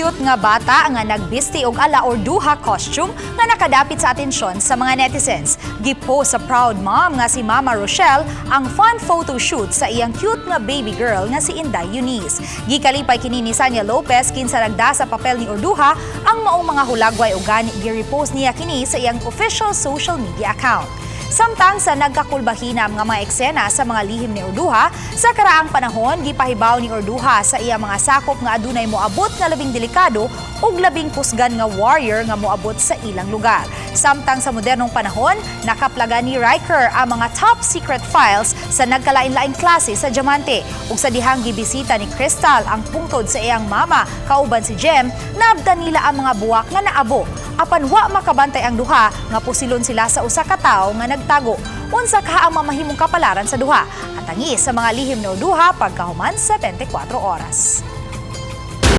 Cute nga bata nga nagbisti og ala Urduja costume nga nakadapit sa atensyon sa mga netizens. Gipost sa proud mom nga si Mama Rochelle ang fun photo shoot sa iyang cute nga baby girl nga si Inday Eunice. Gikalipay kini ni Sanya Lopez, kinsa nagda sa papel ni Urduja, ang maong mga hulagway ug gani gi-repost niya kini sa iyang official social media account. Samtang sa nagkakulbahina nga mga eksena sa mga lihim ni Urduja, sa karaang panahon gipahibaw ni Urduja sa iyang mga sakop nga adunay moabot nga labing delikado ug labing kusgan nga warrior nga moabot sa ilang lugar. Samtang sa modernong panahon, nakaplagan ni Riker ang mga top secret files sa nagkalain-laing klase sa diamante. Ug sa dihang gibisita ni Crystal ang pungtod sa iyang mama kauban si Jem, naabdan nila ang mga buwak nga naabo. Apan wa makabantay ang duha nga pusilon sila sa usa ka tawo nga nagtago. Unsa kaha ang mamahimong kapalaran sa duha? Atangi sa mga lihim ni Urduja pagkahuman sa 24 oras.